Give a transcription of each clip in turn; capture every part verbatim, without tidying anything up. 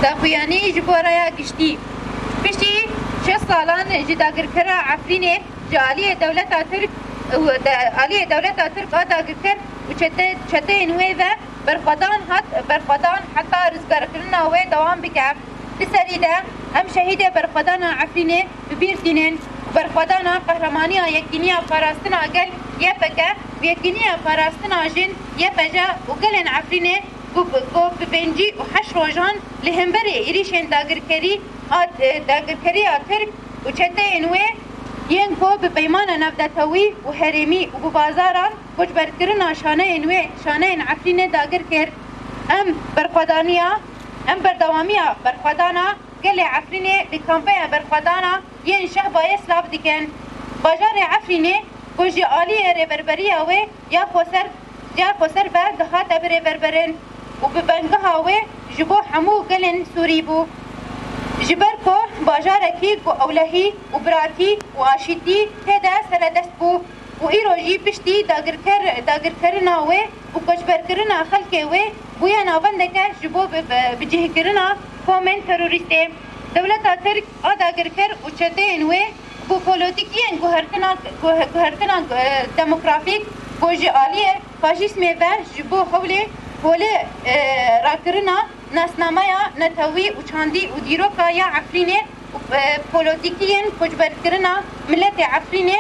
Daxuyanî ji bo raya giştî. Piştî şêst salan ji dagirkera Efrînê ji aliyê dewleta Tirk û de-, aliyê dewleta Tirk a dagirker û çete-, çeteyên wê ve berxwedan hat, berxwedan heta rizgarkirina wê dewam bike. Di serî de em şehîdê berxwedana Efrînê bi bîr tînin û berxwedana qehremanîya Yekîniya Parastina Gel, Y P G, û Yekîniya Parastina Jin, Y P J, û gelên Efrînê ku bi, ku bi pêncî û heşt rojan li hemberî êrîşên dagirkerî a, e, dagirkeriya Tirk û çeteyên wê yên ku bi peymana navnetewî û herêmî û bi bazaran koçberkirina şaneyên wê, şaneyên Efrînê dagir kir. Em berxwedaniya, em berdewamiya berxwedana gelê Efrînê li kampeya berxwedana yên Şehbayê silav dikin. Bajarê Efrînê ku ji aliyê rêverberiya wê ya xweser, ya xweser ve dihate birêverberin û bi bengeha wê ji bo hemû gelên Sûrî bû. Ji ber ku bajarekî ku ewlehî û biratî û aşîtî tê de seredest bû, û îro jî piştî dagirker-, dagirkerina wê û koçberkirina xelkê wê bûye navendeke ji bo bi-, bi-, bicihkirina komên terorîstê. Dewleta Tirk a dagirker û çeteyên wê ku polotîkiyên guhertina, guhe-, guhertina, e, demografîk ku ji aliyê faşîzmê ve ji bo hewlê holê, e, rakirina nasnameya netewî û çandî û dîroka ya Efrînê û, e, polotîkiyên koçberkirina miletê Efrînê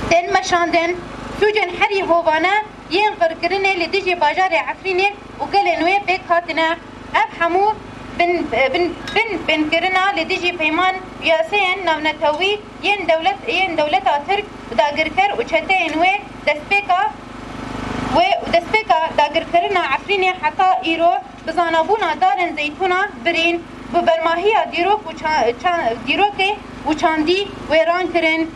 tên meşandin. Sûcên herî hovane yên qirkirinê li dijî bajarê Efrînê û gelên wê pêk hatine. Ev hemû bin, bin, bin, binkirina li dijî peyman û yasayên navnetewî yên dewlet, yên dewleta Tirk û dagirker û çeteyên wê destpêka wê û destpêka dagirkirina Efrînê heta îro bi zanabûna darên zeytûna birîn, bi bermahiya dîrok û ça-, ça-, dîrokê û çandî wêran kirin.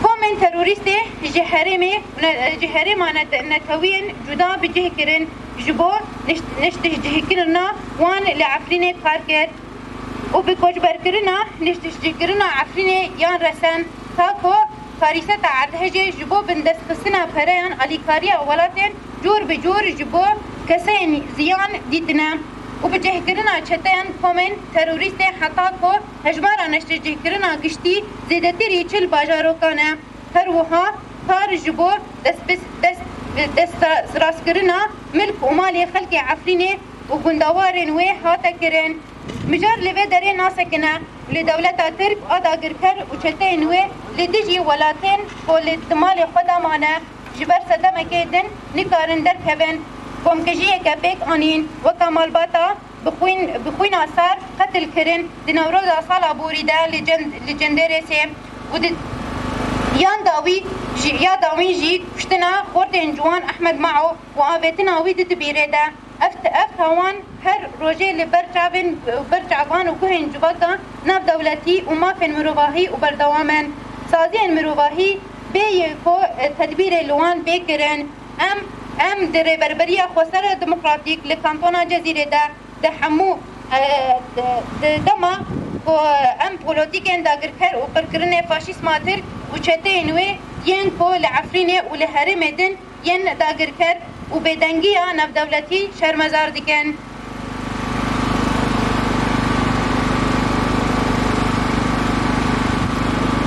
Komên terorîstê ji herêmê ne-, ji herêma net-, netewiyên cuda bi cih kirin, ji bo niş-, niştecihkirina wan li Efrînê kar kir û bi koçberkirina niştecihkirina Efrînê yan resen ta ku karîseta erdhejê ji bo bindestxistina pereyan alîkariya welatên cûr bi cûr ji bo kesên ziyan dîtine û bi cihkirina çeteyên komên terorîstê heta ku hejmara neştecihkirina giştî zêdetirî çil bajarokan e. Her wiha kar ji bo destbis-, dest-, destrastkirina milk û malê xelkê Efrînê û gundewarên wê hate kirin. Mijar li vê derê nasekine. Li dewleta Tirk a dagirker û çeteyên wê li dijî welatên ku li di malê xwe de mane, ji ber sedemekê din nikarin derkevin, komkujiyeke pêk anîn, weke malbata bi xwîn, bi xwîna sar qetil kirin di Newroza sala borî de li Cend-, li Cenderêsê û di, yan dawî jî, ya dawîn jî kuştina xortên ciwan Ehmed Mao û avêtina wî di dibîrê de. Ev, ev tawan her rojê li ber çavên, ber çavan û guhên civaka navdewletî û mafên mirovahî û berdewam in. Saziyên mirovahî bêyî ku, e, tedbîrê li wan bê kirin. Em, em di Rêverberiya Xwesera Demokratîk li Kantona Cezîrê de di hemû, e, di, di dema ku em polotîkên dagirker û qirkirinê faşîzma Tirk û çeteyên wê yên ku li Efrînê û li herêmê din yên dagirker û bêdengiya navdewletî şermezar dikin.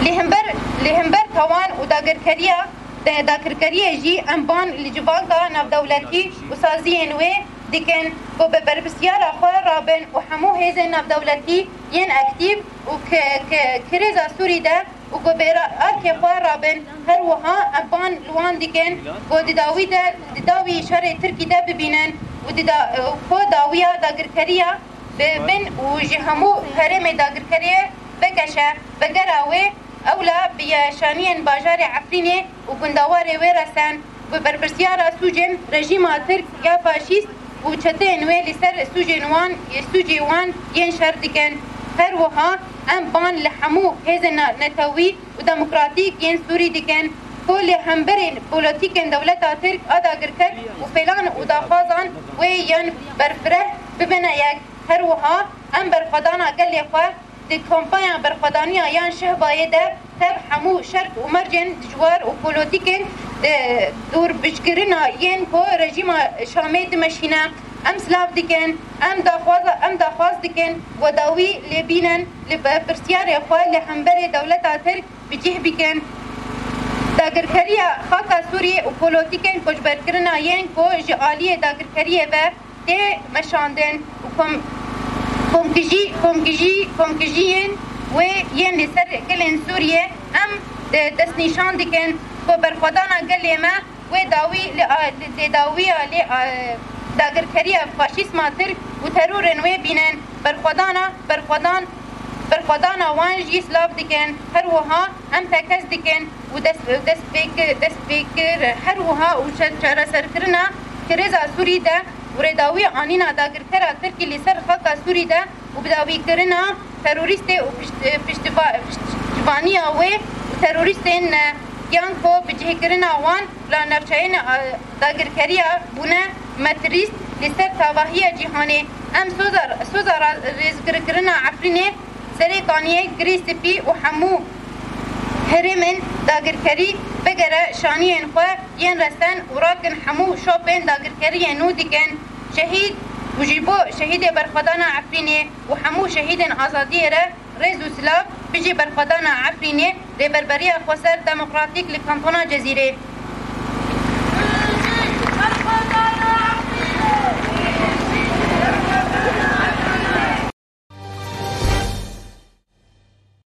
Li hember, li hember tawan û dagirkeriya, de-, dagirkeriyê jî em ban li civaka navdewletî û saziyên wê dikin ku bi berpirsyara xwe rabin û hemû hêzên navdewletî yên aktîf û ki, ki, krîza Sûrî de û ku bêrakê xwe rabin. Her wiha em ban li wan dikin ku di dawî de, di dawî şerê Tirkî de bibînin û di da-, ku dawiya dagirkeriya bibin û ji hemû herêmê dagirkeriyê vekeşe. Vegera wê, ewla bi yeşaniyên bajarê Efrînê û gundewarê wê resen. Bi berpirsyara sûcên rejîma Tirk ya faşîst û çeteyên wê li ser sûcên wan, sûcê wan yên şer dikin. Her wiha em ban li hemû hêzên na-, netewî û demokratîk yên Sûrî dikin ku li hemberî polotîkên dewleta Tirk a dagirker û pêlan û daxwazan wê yên berfireh bibine yek. Her wiha em berxwedana gelê xwe di kampanya berxwedaniya yan Şehbayê de tev hemû şert û mercên dijwar û polotîkên, e, dûrbijkirina yên ku rejîma Şamê dimeşîne. Em silav dikin, em daxwaza, em daxwaz dikin, we dawî lê bînin li berpirsiyarê xwe li hemberê dewleta Tirk bi cih bikin. Dagirkeriya xaka Sûriyê û polotîkên koçberkirina yên ku ji aliyê dagirkeriyê ve tê meşandin û kom-, komkijî, komkijî, komkijiyên wê yên li ser gelên Sûriyê em de-, destnîşan dikin ku berxwedana gelê me wê dawî li a-, li, li dawiya lê a-, dagirkeriya faşîzma Tirk û terorên wê bînin. Berxwedana, berxwedan, berxwedana wan jî silav dikin. Her wiha em tekez dikin û dest, destpêkir, destpêkir her wiha û çe-, çareserkirina krîza Sûrî de û rêdawî anîna dagirkera Tirkî li ser xaka Sûrî de û bidawîkirina terorîstê û pişt-, piştiva-, piştvanîya wê û terorîstên, e, yan ku bicihkirina wan la navçeyên, e, dagirkeriya bûne metrîst li ser tevahiya cîhanê. Em soza, soza ra-, rêzgirkirina Efrînê, Serêkaniyê, Girê Spî û hemû herêmên dagirkerî bigere şaniyên xwe yên resen û rakin hemû şopên dagirkeriyê nû dikin. Şehîd û ji bo şehîdê berxwedana Efrînê û hemû şehîdên azadiyê re rêz û silav. Bijî berxwedana Efrînê, Rêberberiya Xweser Demokratîk li Kantona Cezîrê.